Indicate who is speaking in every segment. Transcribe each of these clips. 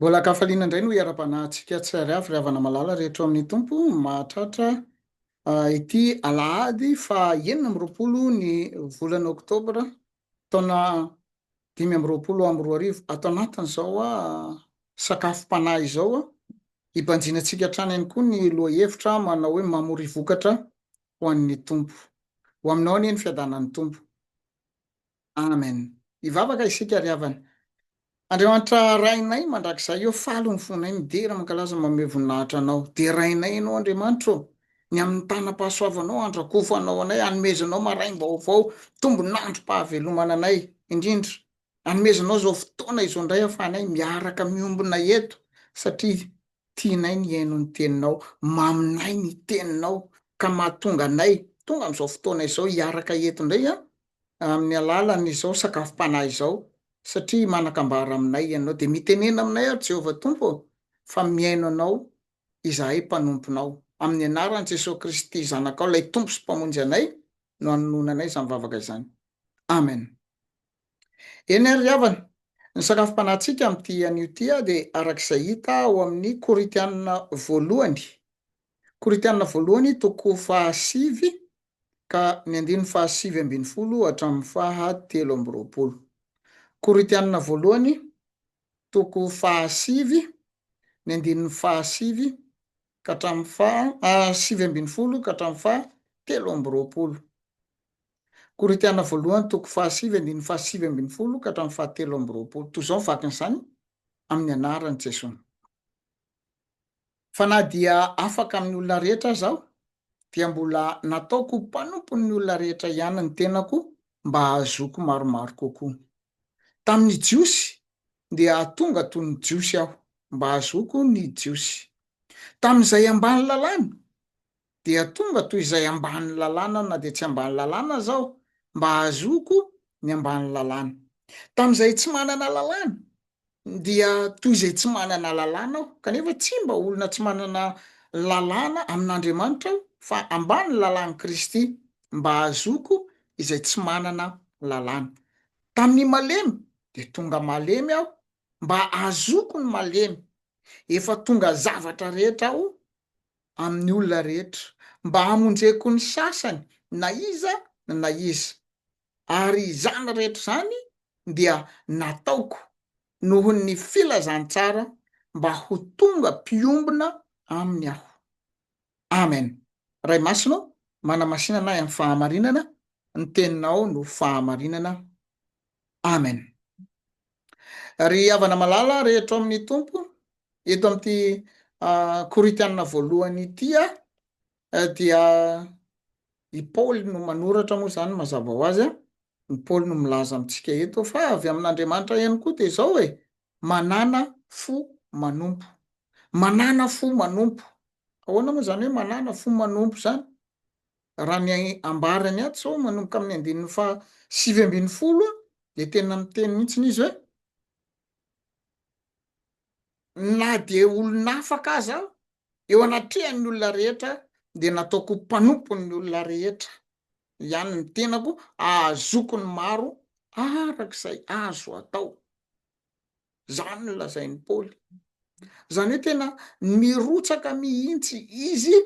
Speaker 1: Mbola an-kafaliana indray no hiara-panahintsika tsirairay avy ry havana malala rehetra ao amin'ny Tompo mahatratra ity alahady faha 26 ny volana oktobra taona 2025 ato anatin'izao sakafom-panahy izao hibanjinantsika hatrany ihany koa ny lohahevitra manao hoe mamoria vokatra ho an'ny Tompo. Ho aminao anie ny fiadanan'ny Tompo. Amen. Hivavaka isika ry havana. Andriamanitra Rainay mandrakizay ô, faly ny fonay midera mankalaza mamehy voninahitra Anao. Derainay Ianao Andriamanitra ô, ny amin'ny tanam-pahasoavanao andrakofanao anay, anomezanao maraim-baovao, tombon'androm-pahavelomana anay, indrindra anomezanao izao fotoana izao indray ahafahanay miaraka miombona eto satria tianay ny hihaino ny teninao, maminay ny teninao ka mahatonga anay tonga amin'izao fotoana izao hiaraka eto indray an, amin'ny alalan'izao sakafom-panahy izao, satria manan-kambara aminay Ianao. Dia mitenena aminay ary Jehovah Tompo ô, fa mihaino Anao izahay mpanomponao. Amin'ny anaran'i Jesoa Kristy Zanakao, ilay Tompo sy Mpamonjy anay, no anononanay izany vavaka izany. Amen. Eny ary ry havana, ny sakafom-panahintsika amin'ity anio ity dia araka izay hita ao amin'ny Korintiana voalohany, Korintiana voalohany toko fahasivy ka ny andininy faha-19 hatramin'ny faha-23. Korintiana voalohany toko fahasivy, ny andininy fahasivy ka hatramin'ny faha 19 ka hatramin'ny faha-23. Korintiana voalohany toko fahasivy andininy faha-19 ka hatramin'ny faha-23. Toy izao ny vakin'izany amin'ny anaran'i Jesoa. Fa na dia afaka amin'ny olona rehetra aza aho, dia mbola nataoko ho mpanompon'ny olona rehetra ihany ny tenako mba hahazoako maromaro kokoa. Tamin'ny Jiosy, dia tonga toy ny Jiosy aho, mba hahazoako ny Jiosy. Tamin'izay ambany lalàna, dia tonga toy izay ambany lalàna na dia tsy ambany lalàna aza aho, mba hahazoako ny ambany lalàna. Tamin'izay tsy manana lalàna, dia toy izay tsy manana lalàna aho, kanefa tsy mba olona tsy manana lalàna amin'Andriamanitra aho, fa ambany lalàn'i Kristy, mba hahazoako izay tsy manana lalàna. Tamin'ny malemy, dia tonga malemy aho, mba hahazoako ny malemy. Efa tonga zavatra rehetra aho amin'ny olona rehetra, mba hamonjeko ny sasany na iza na iza. Ary izany rehetra izany dia nataoko noho ny filazantsara mba ho tonga mpiombona aminy aho. Amen. Ray Masina ô, manamasina anay amin'ny fahamarinana, ny teninao no fahamarinana. Amen. Ry havana malala rehetra ao amin'ny Tompo, eto amin'ity Korintiana voalohany ity dia i Paoly no manoratra moa izany mazava ho azy, i Paoly no milaza amintsika eto fa avy amin'Andriamanitra ihany koa dia izao e, manàna fo manompo. Manàna fo manompo. Ahoana moa izany hoe manàna fo manompo izany? Raha ny ambarany ato izao manomboka amin'ny andininy faha 19 dia tena miteny mihitsy izy hoe na dia olon'afaka aza aho eo anatrehan'ny olona rehetra dia nataoko ho mpanompon'ny olona rehetra ihany ny tenako ahazoako ny maro araka izay azo atao. Izany no lazain'i Paoly. Izany hoe tena mirotsaka mihitsy izy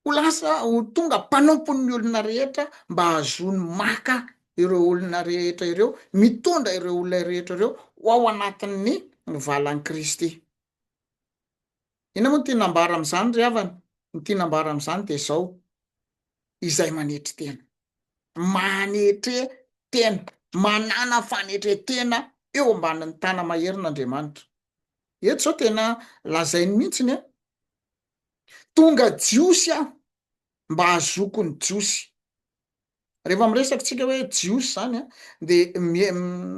Speaker 1: ho lasa ho tonga mpanompon'ny olona rehetra mba hahazoany maka ireo olona rehetra ireo, mitondra ireo olona rehetra ireo ho ao anatin'ny valan'i Kristy. Inona moa no tiana ambara amin'izany ry havana? Ny tiana ambara amin'izany dia izao, izay manetry tena. Manetre tena, manana fanetre-tena eo ambanin'ny tana-maherin'Andriamanitra. Eto izao tena lazainy mihitsy ny tonga Jiosy aho mba hahazoako ny Jiosy. Rehefa miresaka tsika hoe Jiosy zany an, de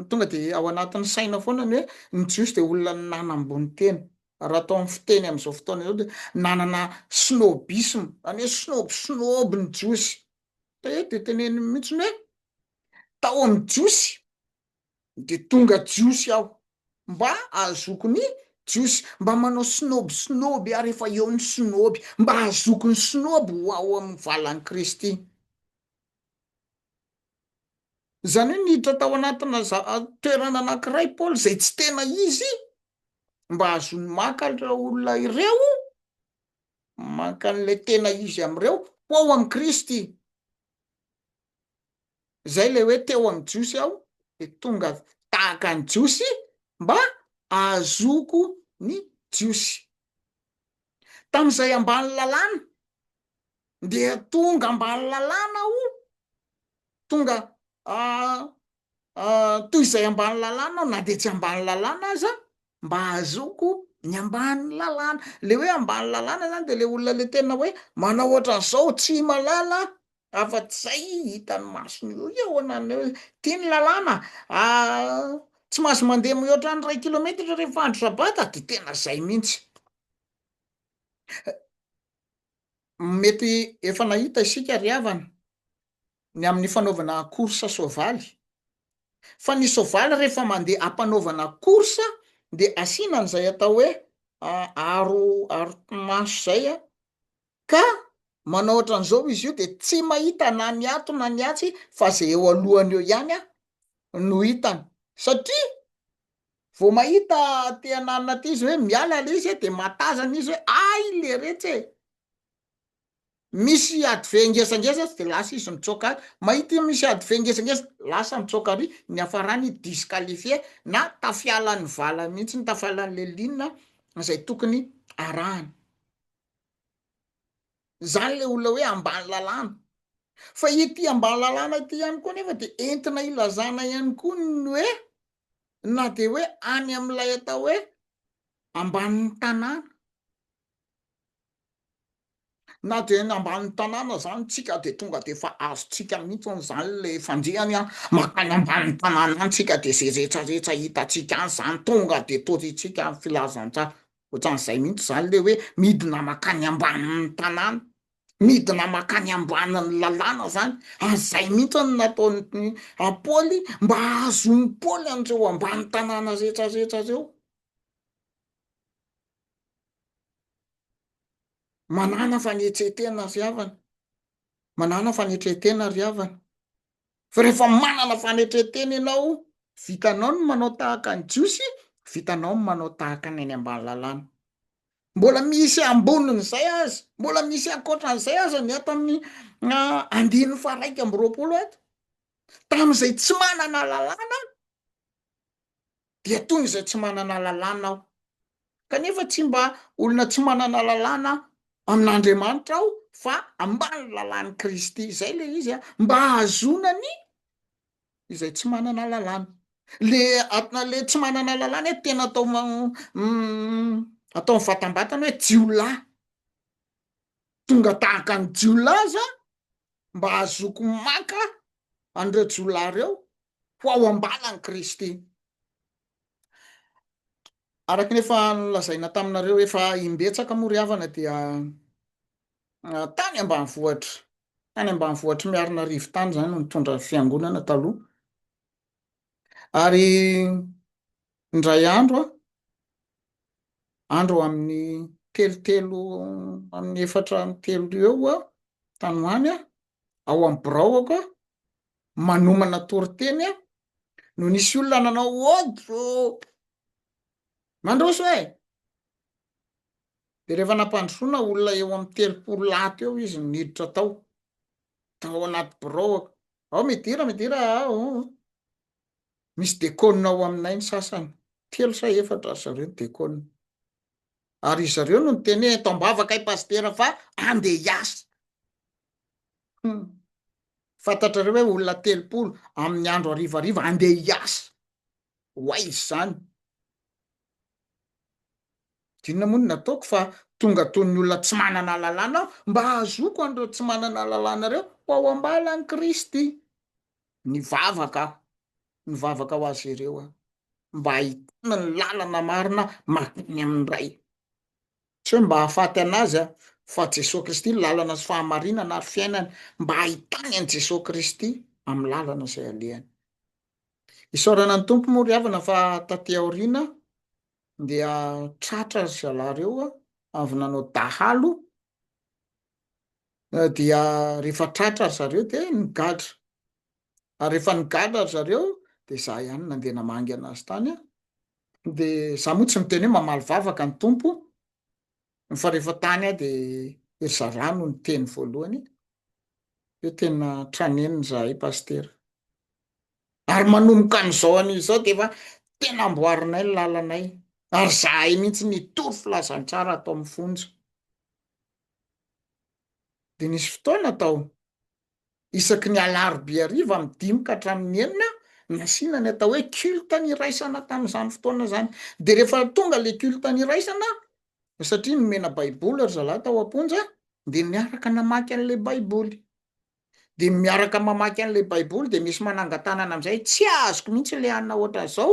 Speaker 1: tonga de ao anatin'ny saina foana ny hoe ny Jiosy de olona nanambony tena. Raha atao amin'ny fiteny amin'izao fotoana izao de nanana snobisme, zany hoe snob snob ny Jiosy. Fa eto de teneniny mihitsy ny hoe tao amin'ny Jiosy de tonga Jiosy aho mba ahazoako ny Jiosy, mba manao snob snob aho rehefa eo ny snob, mba ahazoako ny snob ho ao amin'ny valan'i Kristy. Izany hoe niditra tao anatina toerana anankiray Paoly izay tsy tena izy. Mba hahazoany maka an'ireo olona ireo, maka an'ilay tena izy amin'ireo ho ao amin'i Kristy. Izay ilay hoe teo amin'ny Jiosy aho, dia tonga tahaka ny Jiosy mba hahazoako ny Jiosy. Tamin'izay ambany lalàna, dia tonga ambany lalàna aho, tonga toy izay ambany lalàna aho na dia tsy ambany lalàna aza, mba hahazoako ny ambany lalàna. Le hoe ambany lalàna zany de le olona le tena hoe manao ohatran'izao, tsy mahalala afa-tsy zay hitan'ny masony eo, eo ahoana ny hoe ty ny lalàna, tsy mahazo mandeha mihoatra ny iray kilometatra rehefa andro sabata, de tena zay mihitsy. Mety efa nahita isika ry havana ny amin'ny fanaovana course soavaly, fa ny soavaly rehefa mandeha ampanaovana course dia asiana an'izay atao hoe aro aro maso zay an, ka manao ohatran'izao izy io de tsy mahita na ny ato na ny atsy fa zay eo alohany eo ihany an no hitany, satria Vao mahita aty ananona aty izy hoe miala le izy de mahatazana izy hoe ay leretsy e! Misy adve ngezangeza atsy de lasa izy mitsoaka any, mahita misy adve ngezangeza lasa mitsoaka ary, ny hafarany disqualifié na tafialan'ny vala mihitsy, tafialan'le ligne izay tokony arahana. Zany le olona hoe ambany lalàna. Fa ity ambany lalàna ity ihany koa nefa de entina ilazana ihany koa ny hoe na dia hoe any amin'ilay atao hoe ambanin'ny tanàna, na dia any ambanin'ny tanàna zany tsika de tonga de efa azontsika mihitsy zany le fandrihany an, mankany ambanin'ny tanàna any tsika de ze retraretra hitantsika any zany tonga de toriantsika ny filazantsara, ohatran'izay mihitsy zany le hoe midina mankany ambanin'ny tanàna. Midina mankany ambanin'ny lalàna zany, ary zay mihitsy no nataon'i Paoly mba hahazoan'i Paoly an'ireo ambany tanàna rehetra rehetra reo. Manàna fanetren-tena ry havana, manàna fanetren-tena ry havana. Fa rehefa manana fanetren-tena ianao, vitanao ny manao tahaka ny Jiosy, vitanao ny manao tahaka ny any ambany lalàna. Mbola misy ambonin'izay aza, mbola misy ankoatran'izay aza ny ato amin'ny andininy faha-21 ato. Tamin'izay tsy manana lalàna, dia toy izay tsy manana lalàna aho. Kanefa tsy mba olona tsy manana lalàna amin'Andriamanitra aho fa ambany lalàn'i Kristy. Izay le izy a, mba hahazoana ny izay tsy manana lalàna. Le atona le tsy manana lalàna eto tena atao atao mivatambatana hoe jiolahy. Tonga tahaka ny jiolahy aza mba hahazoako maka an'ireo jiolahy ireo ho ao am-balan'i Kristy. Araka ny efa nolazaina taminareo efa imbetsaka moa ry havana dia tany ambanivohitra, tany ambanivohitr'i Miarinarivo tany izany no nitondra fiangonana taloha. Ary indray andro aho, andro amin'ny telotelo amin'ny efatra amin'ny telo eo aho, tany ho any aho, ao amin'ny biraoko aho, manomana toriteny aho, no nisy olona nanao ody mandroso e! De rehefa nampandrosoana olona eo amin'ny 30 lahy teo izy no niditra tao, tao anaty birao ao, midira midira ao, misy dekôna ao aminay ny sasany, telo sa efatra ry zareo ny dekôna, ary izy zareo no niteny hoe eto am-bavaka i pasitera fa andeha hiasa. Hum. Fantatrareo hoe olona 30 amin'ny andro harivariva andeha hiasa. Ho aiza izany? Inona moa no nataoko fa tonga toy ny olona tsy manana lalàna aho mba hahazoako an'ireo tsy manana lalàna ireo ho ao am-balan'i Kristy. Nivavaka aho, nivavaka ho azy ireo aho mba hahitana ny lalana marina mankany amin'ny Ray. Tsy hoe mba hahafaty an'azy aho, fa Jesoa Kristy lalana sy fahamarinana ary fiainana, mba hahitany an'i Jesoa Kristy amin'ny lalana izay alehany. Isaorana ny Tompo moa ry havana fa taty aoriana dia tratra ry zalahy ireo avy nanao dahalo, dia rehefa tratra ry zareo dia nigadra, ary rehefa nigadra ry zareo dia za ihany nandeha namangy anazy tany. De za moa tsy miteny hoe mamaly vavaka ny Tompo, fa rehefa tany aho de ry zalahy no niteny voalohany hoe tena tranenina izahay pasitera. Ary manomboka an'izao anio izao de efa tena amboarinay ny lalanay, ary zahay mihitsy nitory filazantsara ato amin'ny fonja. De nisy fotoana tao, isaky ny alarobia hariva amin'ny dimy ka hatramin'ny enina, nasiana ny atao hoe culte niraisana tamin'izany fotoana izany. De rehefa tonga le culte niraisana, satria nomena baiboly ry zalahy tao am-ponja, de niaraka namaky an'le baiboly. De miaraka mamaky an'le baiboly de misy manangan-tanana am'zay, tsy azoko mihitsy le anona ohatran'izao,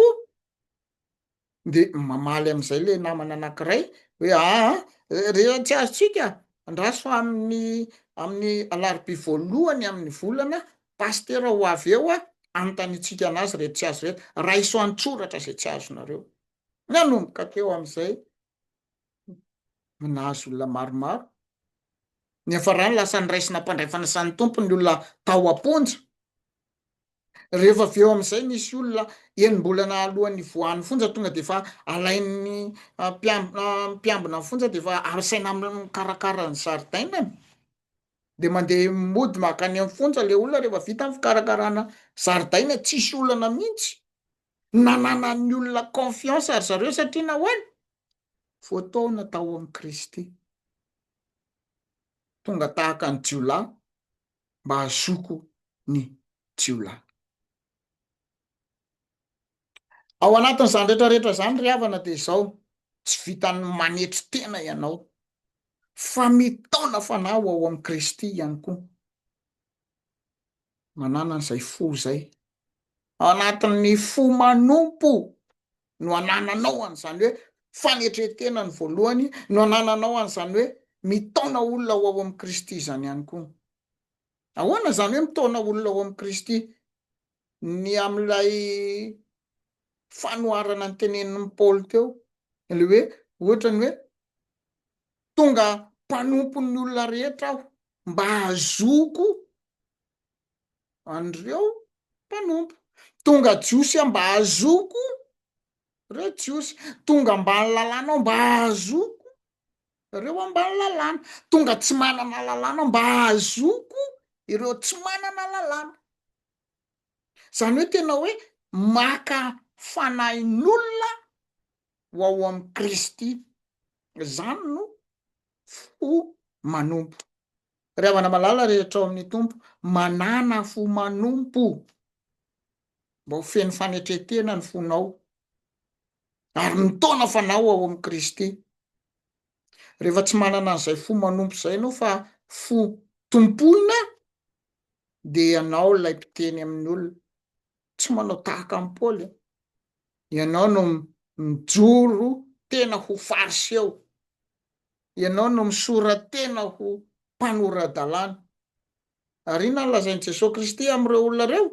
Speaker 1: de mamaly am'izay le namana anankiray hoe aa re tsy azontsika, andraso fa amin'ny amin'ny alarobia voalohany amin'ny volana pasitera ho avy eo a, anontaniantsika anazy reto tsy azo reto, raiso an-tsoratra zay tsy azonareo. Nanomboka teo am'izay nahazo olona maromaro, niafarany lasa niraisina mpandray fanasan'ny Tompo ny olona tao am-ponja. Rehefa avy eo amin'izay nisy olona enim-bolana alohan'ny hivoahan'ny fonja tonga de efa alain'ny mpiambina mpiambina ny fonja de efa asaina mikarakara ny zaridainany, de mandeha mody mankany amin'ny fonja le olona rehefa vita ny fikarakarana zaridaina, tsisy olana mihitsy, nananan'ny olona confiance ry zareo satria nahoana? Voataona tao amin'i Kristy, tonga tahaka ny jiolahy mba hahazoako ny jiolahy. Ao anatin'izany rehetra rehetra izany ry havana dia izao, tsy vitan'ny manetry tena ianao, fa mitaona fanahy ho ao amin'i Kristy ihany koa. Manana an'izay fo izay. Ao anatin'ny fo manompo no anananao an'izany hoe fanetren-tena ny voalohany, no anananao an'izany hoe mitaona olona ho ao amin'i Kristy izany ihany koa. Ahoana izany hoe mitaona olona ao amin'i Kristy? Ny amin'ilay fanoharana notenenin'i Paoly teo, ilay hoe ohatra ny hoe tonga mpanompon'ny olona rehetra aho mba hahazoako an'ireo mpanompo. Tonga Jiosy aho mba hahazoako ireo Jiosy. Tonga ambany lalàna aho mba hahazoako ireo ambany lalàna. Tonga tsy manana lalàna aho mba hahazoako ireo tsy manana lalàna. Izany hoe tena hoe maka fanahin'olona ho ao amin'i Kristy. Izany no fo manompo. Ry havana malala rehetra ao amin'ny Tompo, manàna fo manompo, mba ho feno fanetren-tena ny fonao, ary mitaona fanao ao amin'i Kristy. Rehefa tsy manana an'izay fo manompo izay ianao fa fo tompoina, dia ianao ilay mpiteny amin'ny olona. Tsy manao tahaka an'i Paoly. Ianao no mijoro tena ho fariseo. Ianao no misora-tena ho mpanora-dalàna. Ary inona no lazain'i Jesoa Kristy amin'ireo olona ireo?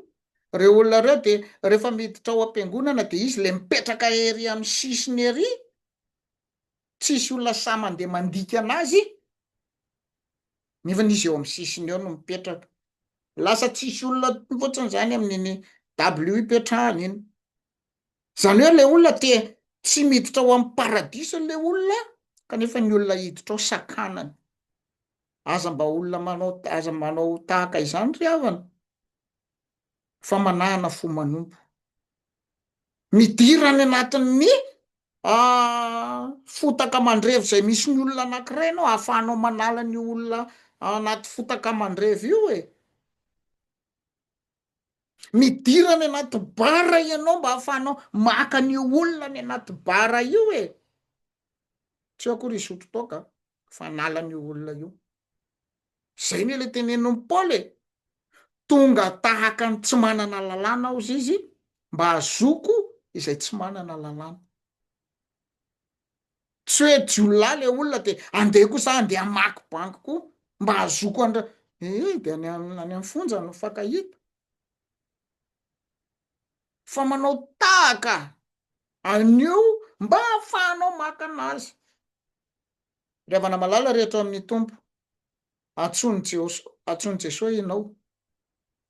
Speaker 1: Ireo olona ireo dia rehefa miditra ao am-piangonana dia izy ilay mipetraka ery amin'ny sisiny ery, tsisy olona sahy mandeha mandika anazy, nefa izy eo amin'ny sisiny eo no mipetraka. Lasa tsisy olona fotsiny izany amin'iny dabilio ipetrahany iny. Izany hoe ilay olona te tsy miditra ao amin'ny paradisa ilay olona kanefa ny olona hiditra ao sakanany. Aza mba olona manao, aza manao tahaka izany ry havana fa manahana fo manompo. Midira any anatin'ny fotaka mandrevo izay misy ny olona anankiray ianao ahafahanao manala an'io olona anaty fotaka mandrevo io e. Midira any anaty bar ianao mba ahafahanao maka an'io olona any anaty bar io e. Tsy hoe akory hisotro toaka fa hanala an'io olona io. Zay anie le tenenin'i Paoly e. Tonga tahaka ny tsy manana lalàna aho izy mba hahazoako izay tsy manana lalàna. Tsy hoe jiolahy le olona de andeha koa za andeha hamaky banky koa mba hahazoako an'ireo, ee de any any amin'ny fonja no mifankahita. Fa manao tahaka an'io mba hahafahanao maka anazy. Ry havana malala rehetra ao amin'ny Tompo, antsoin'i Jehoso- antsoin'i Jesoa ianao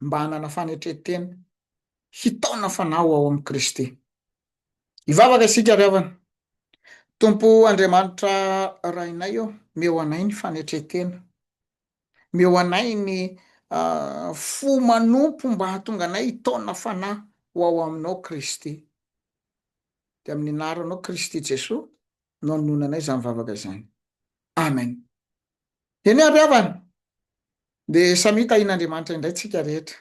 Speaker 1: mba hanana fanetren-tena, hitaona fanahy ho ao amin'i Kristy. Hivavaka isika ry havana. Tompo Andriamanitra Rainay ô, meo anay ny fanetren-tena. Meo anay ny fo manompo mba hahatonga anay hitaona fanahy ho ao aminao Kristy. Dia amin'ny anaranao Kristy Jesoa no anononanay izany vavaka izany. Amen. Eny ary havana, dia samia tahian'Andriamanitra indray tsika rehetra.